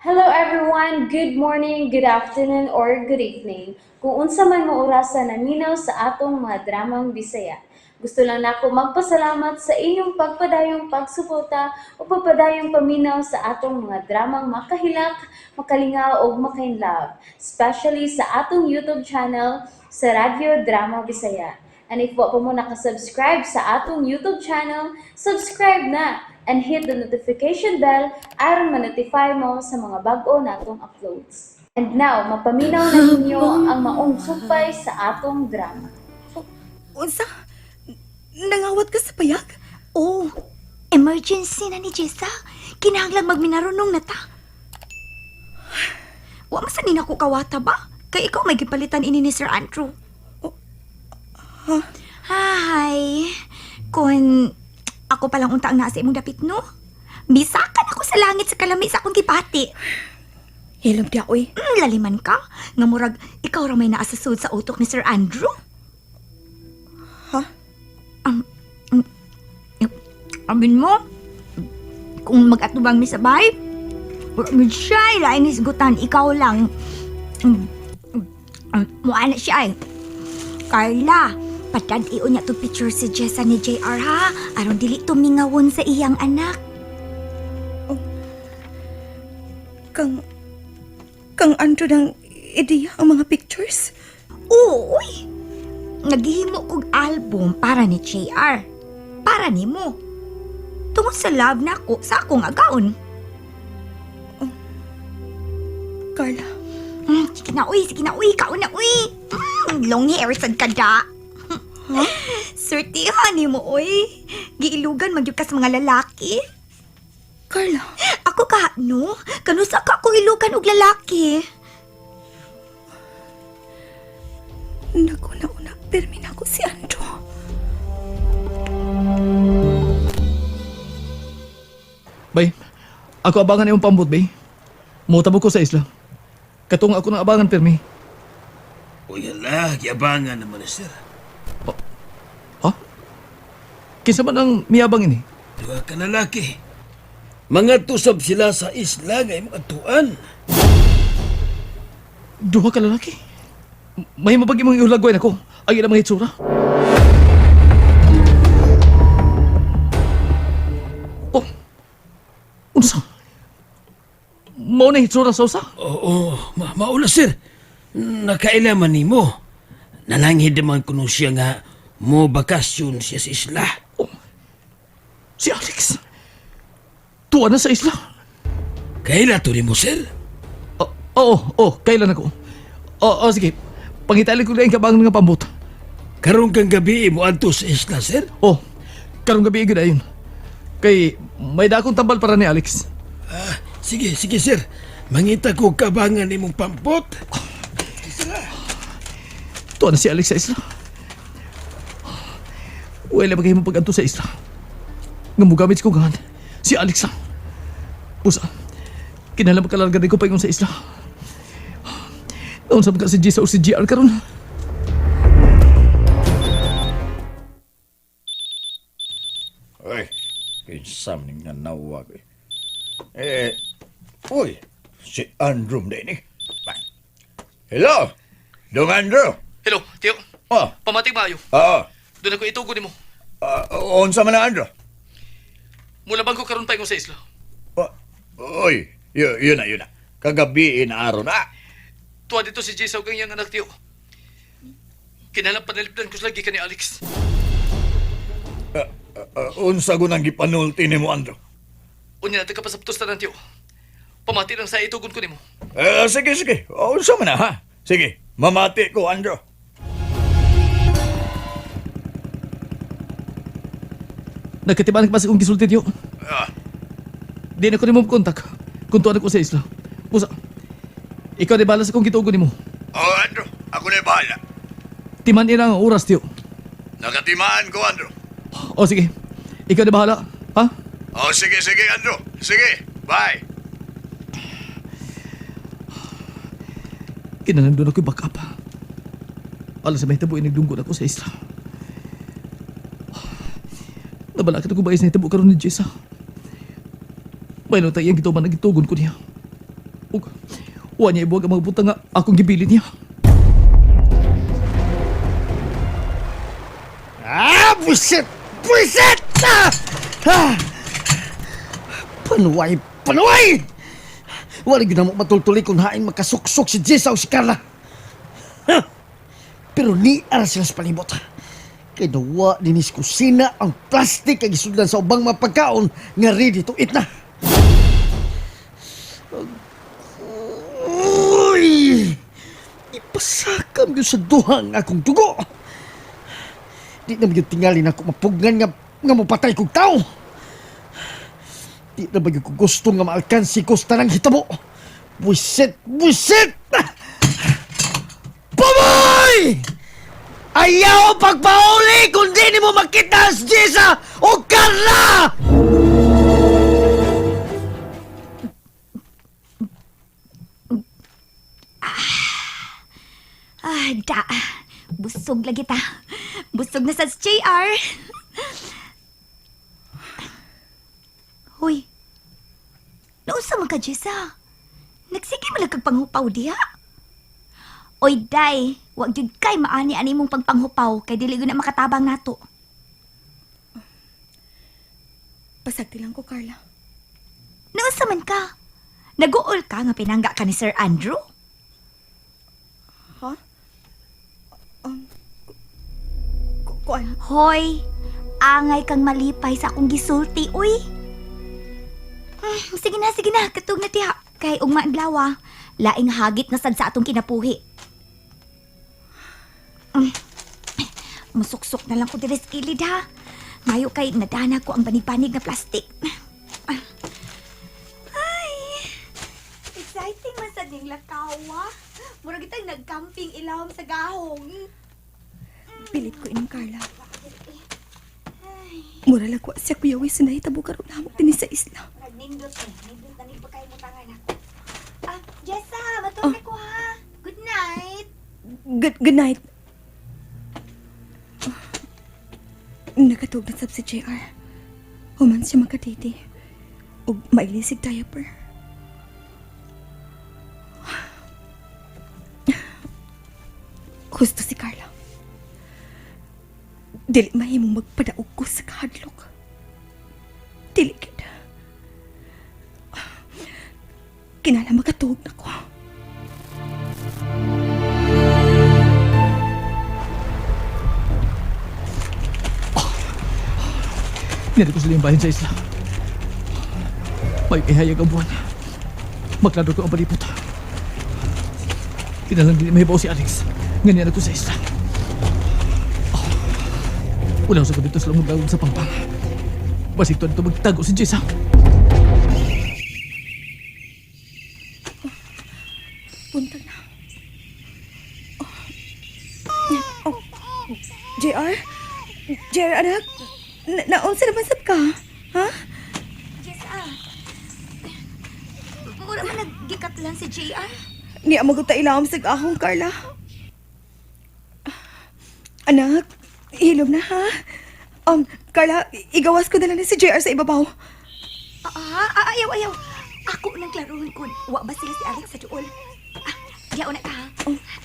Hello everyone! Good morning, good afternoon, or good evening. Kung unsa man mo orasa naminaw sa atong mga dramang Bisaya. Gusto lang nako magpasalamat sa inyong pagpadayong pagsuporta o pagpadayong paminaw sa atong mga dramang makahilak, makalingaw ug makainlove, especially sa atong YouTube channel sa Radyo Drama Bisaya. And if wa pa mo nakasubscribe sa atong YouTube channel, subscribe na and hit the notification bell aron ma-notify mo sa mga bag-o natong uploads. And now, mapaminaw na ninyo ang maong supay sa atong drama. Unsa? Nangawat ka sa payag? Oh, emergency na ni Jessa. Kinahanglang magminarunong na ta. Wa man sa nako kawata ba? Kay ikaw may gipalitan ini ni Sir Andrew. Oh, ha? Hi. Kun ako pa lang unta ang nasa imong dapit, no? Bisakan ako sa langit sa kalami sa akong gibati. Hilom diya, oy. Laliman ka. Nga murag, ikaw ra may naa sa sud sa utok ni Sir Andrew. Ha? Amin mo, kung mag-atubang mi sa bahay, wala siya, laing hisgutan, ikaw lang. Mua na siya ay. Carla, patad iyon niya to picture si Jessa ni JR ha, aron dili tumingawon sa iyang anak. Kang Andrew ng ideya ang mga pictures? Oo, uy. Naghihimo kog album para ni JR. Para nimo. Tungod sa love nako sa akong agaon. Carla, Sige na, uy. Sige na, uy. Kaon na, uy. Long hair sad ka da. Ha? Surtihan ni mo, uy. Giilugan man gyud ka sa mga lalaki. Carla, Ako ka, no? Kanusa ka ako ilugan og lalaki? naguna-una, pirmi na ako si Andrew. Bay, ako abangan imong pambot, bay. Mutabok ko sa isla. Katong ako nang abangan, pirmi. Uy, hala, giabangan naman na, sir. Ha? Kinsa man ang miyabang ini? Duha ka lalaki. Mga tusab sila sa isla nga imong atuan. Duha ka lalaki. May mabag imong ihulagway nako. Ang ilang mga hitsura. Oh. Unsa? Mao na hitsura sa usa? Oo, maula, sir. Nakailaman nimo. Nalanghid naman kuno siya nga mo bakasyon siya sa isla. Oh. Si Alex. Tuwa na sa isla. Kaila to nimo, sir? Oo, oo, oh, kailan ako? Oo, oh, sige. Pangitali ko na yung kabang nga pambot. Karon kang gabi mo adto sa isla, sir. Oh, karong gabi gyud ayon. Kay may dakong tambal para ni Alex. Ah, sige, sige, sir. Mangita ko kabangan nimong pampot. Tuwa na si Alex sa isla. Wala ba kayo mapag-anto sa isla? Nga mugamit ko gahan. Si Alex lang. Pusa, kinahanglan magkalarga din ko paingon sa isla. Naon sa mga si Gisa o si GR karon. Uy, kinsam ning nanawag eh. Eh, uy, si Andrew din eh. Hello, Dong Andrew. Hello, Tiyo. Oh, Pamating maayo. oo. Doon ako itugon nimo. Ah, unsa man na Andrew? Mula bang ko karon paingon sa isla. Oh, uy, yun na, yun na. Kagabi inaaro na. Tuwa dito si Jisa ug ang iyang anak, Tiyo. Kinahanglan panalipdan ko sila gikan ni Alex. Unsa gunang gipanulti nimo Andrew? Unya natin kapasabtos tanan, Tiyo. Pamati lang sa itugon ko nimo. Eh, sige, sige. Unsa man na ha? Sige, mamati ko Andrew. Nagkatibanak pa sa kong gisulti, Tiyo. Ah, Di na ko nimo kontak. Kung tuwa na ko sa isla. Pusa, ikaw di bala sa kong gitugon nimo. oh, Andrew, ako na bahala. Timan ina ang oras, Tiyo. Nakatimaan ko, Andrew. O sige, ikaw di bahala. Ha? Oh, sige, sige, Andrew. Sige, bye. Kinahanglan doon ako'y backup. Alam sa may tabo, inagdunggon ako sa isla. Nabala ka na kung ba is na itabo karon ni Jessa. May nung tayang gituman ang gitugon ko niya. Ug wa niya ibuwag ang mga butang nga akong gibili niya. Ah, buset! Buset! Ah! Ah! Panuway! Panuway! Wala gyud na mo matultuli kung hain makasuksok si Jessa o si Carla. Ha! Pero ni ara sila sa palibot. Kay nawa dinis kusina ang plastic ang gisudlan sa ubang mga pagkaon nga ready to eat na. Uy! Ipasakam gyud sa duhang akong dugo. Di na magyud tingali na ako mapugnan nga, nga mapatay kong tao. Di na magyud ko gusto nga maalkansi ko sa tanang hitabo. Buisit! Buisit! Pumoy! Ayaw pagpauli kung di nimo makita si Jessa o Carla! Ah, da. Busog lagi ta. Busog na sa JR. Hoy. Nausa man ka, Jessa. Nagsige man lang kag panghupaw diha. Oy, day. Wag gyud kay maani ani imong pagpanghupaw kay dili gyud na makatabang nato. Pasagti lang ko, Carla. Nausa man ka. Naguol ka nga pinangga ka ni Sir Andrew? Ha? Kuan? Hoy, angay kang malipay sa akong gisulti, uy. Sige na, katug na tiha. Kay ugma ang adlaw, laing hagit na sad sa atong kinapuhi. Musuksok na lang ko diri sa kilid ha. Mayo kay nadana ko ang banig-banig na plastic. Ay, exciting man sad ning lakawa. Murag itang nagcamping ilawom sa gahong. Pilit ko inom, Carla. Mura lagwa siya kuya Wis na hitabo karon namo dinhi sa isla. Nindot eh. Nindot na nito kayo mutangan ako. Ah, Jessa, matulog ko ha. Good night. Good night. Nakatug na sab si JR. Human siya makatiti. Ug mailisig diaper. Husto si Carla. Dili mahimong magpadaog ko sa kahadlok. Dili gid. Kinala makatuog na ko. Nari ko sila yung bahin sa isla. May ihayag ang buwan. Maklaro ko ang palipot. Kinalang din mahibaw si Alex. Ganyan ako sa isla. Oh. Wala sa dito sa lamog sa pangpang. Basig to dito magtago si Jessa. Punta na. Oh. Oh. JR? JR, anak? Na naunsa naman sab ka? Ha? Jessa. Mura man naggikat lang si JR. Ni ang maguta ilawom sa ahong, Carla. Anak, hilom na ha? Carla, igawas ko na lang ni si JR sa ibabaw. Ayaw, ayaw. Ako unang klaruhon kun. Wa ba sila si Alex sa duol? Ah, diya una ka ha.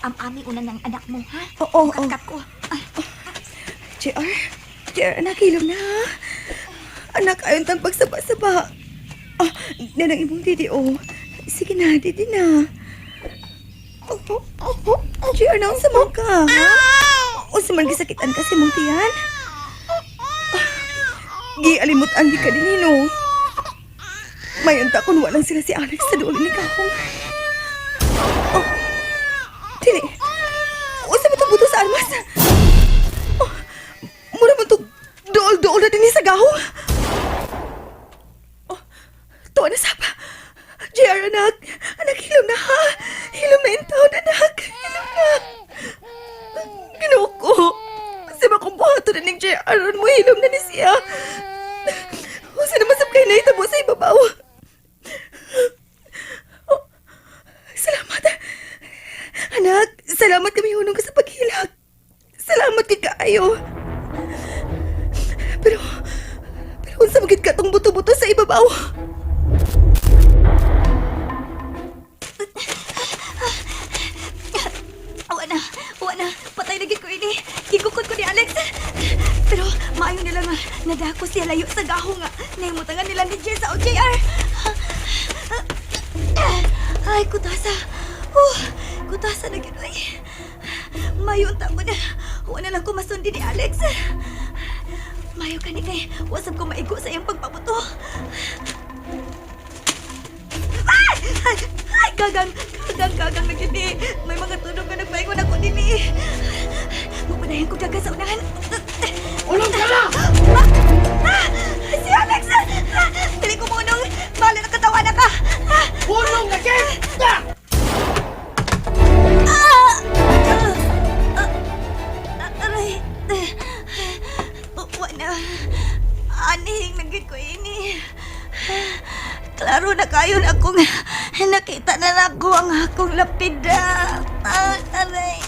Am-ami una ng anak mo ha. Oo, oo. Katkat ko. Ah, JR, JR, anak, hilom na ha? Anak, ayon tang pagsaba-saba. Ah, nanang imong didi, oh. Sige na, didi na. Oh, oh, oh, oh. JR, naunsa man ka, ha? Unsa man gisakitan ka sa imong tiyan? Ah, Gialimutan di ka din, no? May unta kun walang sila si Alex sa dulo ni Kahong. Oh, dili. Unsa man tong buto sa armas? Oh, mura man tong duol-duol na din sa gahong. Oh, tuwa na sapa. JR, anak. Anak, hilom na ha. Hilom na in town, anak. Hilom na. Ginoo ko. Kasi ba kung buhato na ning JR, aron mo hilom na ni siya. Unsa naman sab kay nahitabo sa ibabaw. Oh, salamat. Anak, salamat kami hunong ka sa paghilak. Salamat kay kaayo. Pero, pero unsa magid ka tong buto-buto sa ibabaw? ko siya layo sa gaho nga. Nahimutangan nila ni Jessa o JR. Ay, kutasa. Kutasa na gyud oy. Mayo unta ko na. Wa na lang ko masundi ni Alex. Mayo kani kay wasab ko maigo sa iyang pagpabuto. Ay! Ay, ay, gagang, gagang, gagang na gyud ni. May mga tunog nga nagpaingon ako dinhi. Mapadayon ko dagan sa unahan. Ulong ka na! Ah! Si Alex! Ah! Dili ko munong! Bala na katawa na ka! Ah! Ulong na kita! Ah! Ah! Aray! Wa na. Anihing nagyud ko ini. Klaro na kayo na akong nakita na lang ko ang akong lapida. Ah, aray!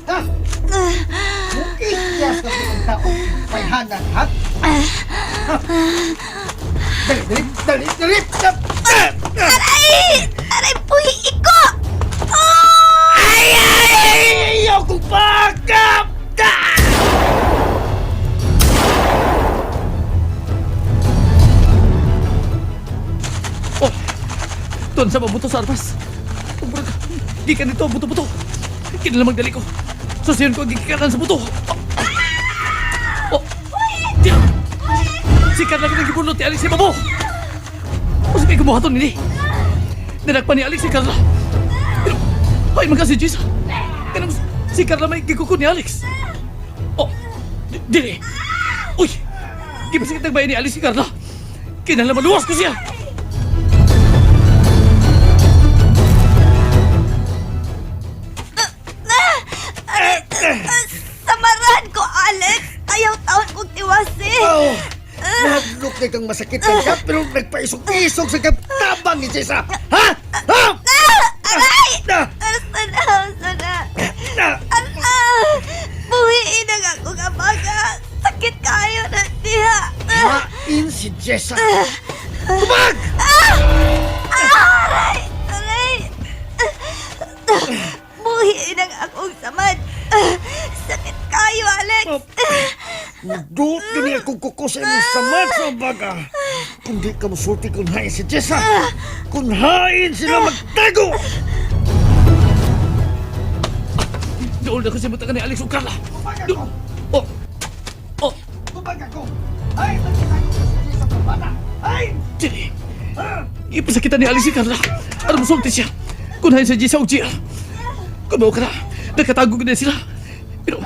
Ha? Ikyas na ang tao. Payhanan, ha? Ha? Dali, dali, dali, dali! Ah! Ah! Aray! Aray, puhi iko! Oh! Ay, ay, ay! Ayaw kong pakap! Ah! Oh! Doon sa mabuto sa armas. Umurag, di ka nito buto-buto. Kinalamang dali ko. Susiyon ko ang gigikanan sa buto. Oh! Oh! Di! Si Carla ka nagibunot ni Alex si Babo! O sa may gumuhaton nini. Nanakpan ni Alex si Carla. Pero, ay mga si Jisa. Kanang si Carla may gikukod ni Alex. Oh! Dili! Uy! Gipasikit nagbayan ni Alex si Carla. Kinahanglan maluwas ko siya! Samaran ko, Alex! Ayaw taon kong tiwasi! Oh! Nahadlok na kang masakit ka ka, pero nagpaisog-isog sa katabang ni Jessa! Ha? Ha? Ah! Aray! Ah! Asa na, asa na! Ah! Ah! Buhiin ang akong abaga! Sakit kayo na diha! Hain si Jessa! Tubag! Aray! Aray! Buhiin ang akong samad! Sakit kayo, Alex! Duot yun niya kung kuko sa imong samad sa baga. Kung di ka musulti kung hain si Jessa, kung hain sila magtago! Doon na kasi matagan ni Alex ug Carla. Tubag ako! Oh! Oh! Tubag ako! Ay, magtago ka si Jessa sa bata! Ay! Dili! Ipasakitan ni Alex si Carla. Aron musulti siya. Kung hain sa Jessa ug Gia. Kung mao ka na, nakatago na sila. Pero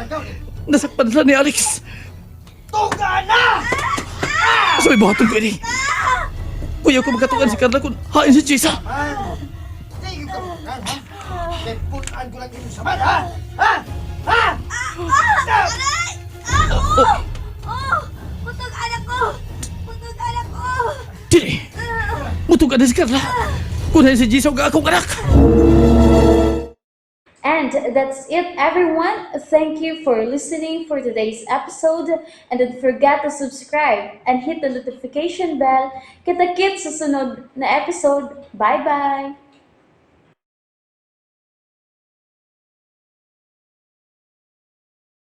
nasakpan sila ni Alex. Tuga na! Sa may buhaton ko ini. Kuya ko magkatukan si Carla kung hain si Jessa. Man! Tingin ka mo ha? Kaya putaan ko lang imong samad, ha? Ha? Ha? Aray! Ah! Oh! Oh! Putog anak ko! Putog anak ko! Dili! Mutugan na si Carla. Kung hain si Jessa ug akong anak. And that's it, everyone. Thank you for listening for today's episode. And don't forget to subscribe and hit the notification bell. Kita-kits sa sunod na episode. Bye-bye!